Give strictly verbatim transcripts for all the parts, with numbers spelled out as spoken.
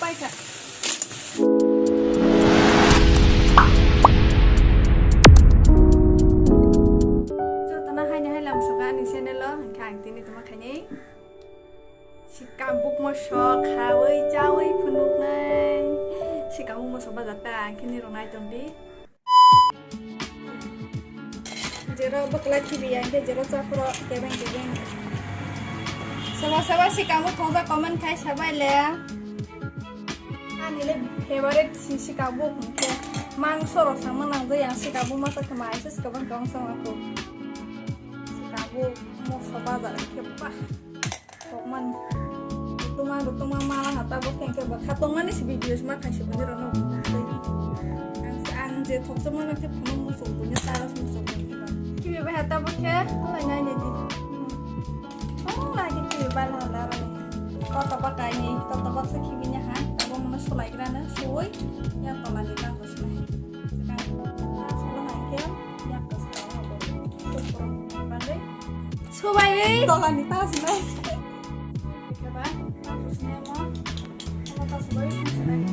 Paikha. Jotono haini hai lamsoka ani channel o, hwnkhe ang tini tongma khainai. Sikambuk mosok khaui chaui phunuknai. Sikambuk mosok bajar ta, ang khe nirok nai tongdi. Jero bwkla khibi ya, hwnkhe jero chaphro kebeng kebeng. Soba soba sikambuk thongjak comment khai sabai le. Ani le favorite si sikambuk hwnkhe mangso rok sama nangjak ya, sikambuk masa khe mai se sikambuk khe ongsa ma kho. Sikambuk mosok bajar khe ba. Tongmani. Tongma, tongma mala hata bo khe khe bo kha tongmani si video si ma khai si bo ni rok no. Ang, ang je thok chama na khe phunuk musuk bo ni taros musuk bo ni ba. Khibi bai hata bo khe lai nai ni di. Oh, lai khe khibi bai la la ro ni. Toto ba kai ni, toto ba se khibi ni ha. Abo mo sulai gra na sui. Ya tola ni ta ko sulai. Sekarang ta sulai hai khe ya ko sulai ha bo. Subai. Tolani ta sinai. Keba, ta sinai mo. Tolani ta subai, ta sinai.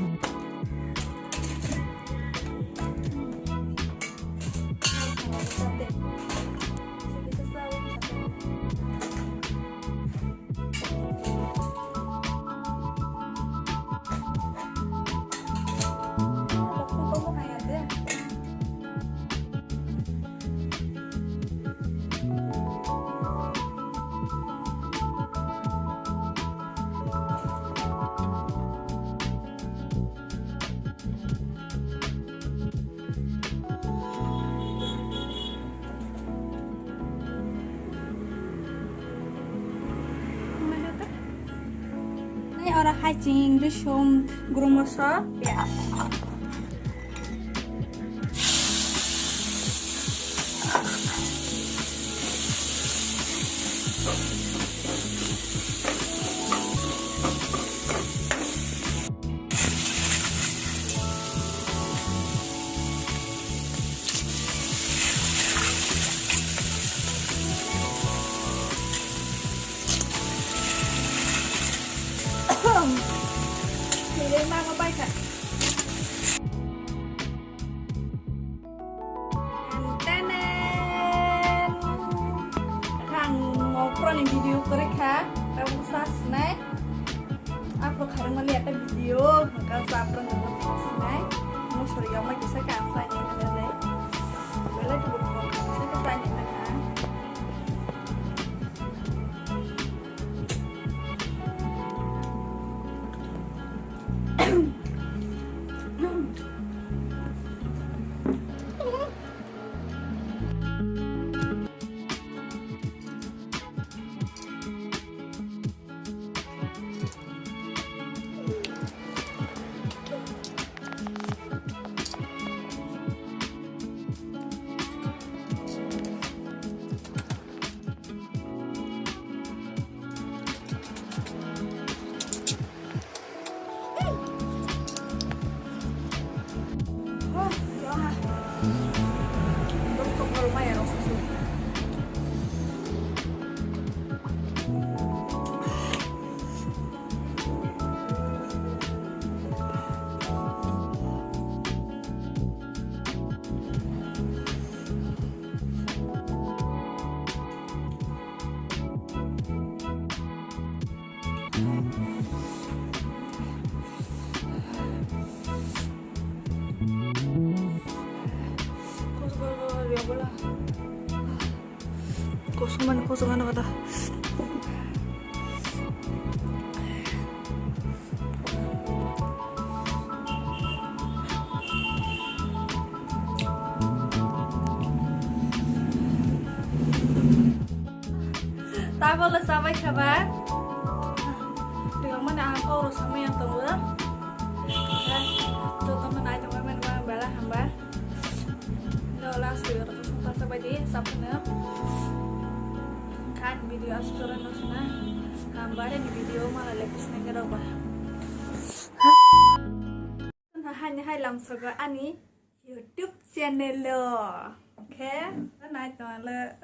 Nai oro haiching, rusum, grum moso, piyaj. Tini mango paikha. Tenen. Ang mo pura ni video kwrwi kha, tabuk sa sinai. Aphuru kharwng mali ata video, hwnkha sa pura ni vlog sinai. Musori yamai kisa ka ang sa ni nai. Belai khe bo kisa ka sa ni nai. Kosong mani kosong ano kata. Tabole sabai khaba. Tingmani ang koro samai yang tongo. Jotono nai tongmani bela hamba. No last video to sung ta sabai di sapna. Kan video asuk jora no suna. Hamba ni video mala lepis nengero ba. Haini hai lamsogo ani YouTube channel o. Khe nai tongla.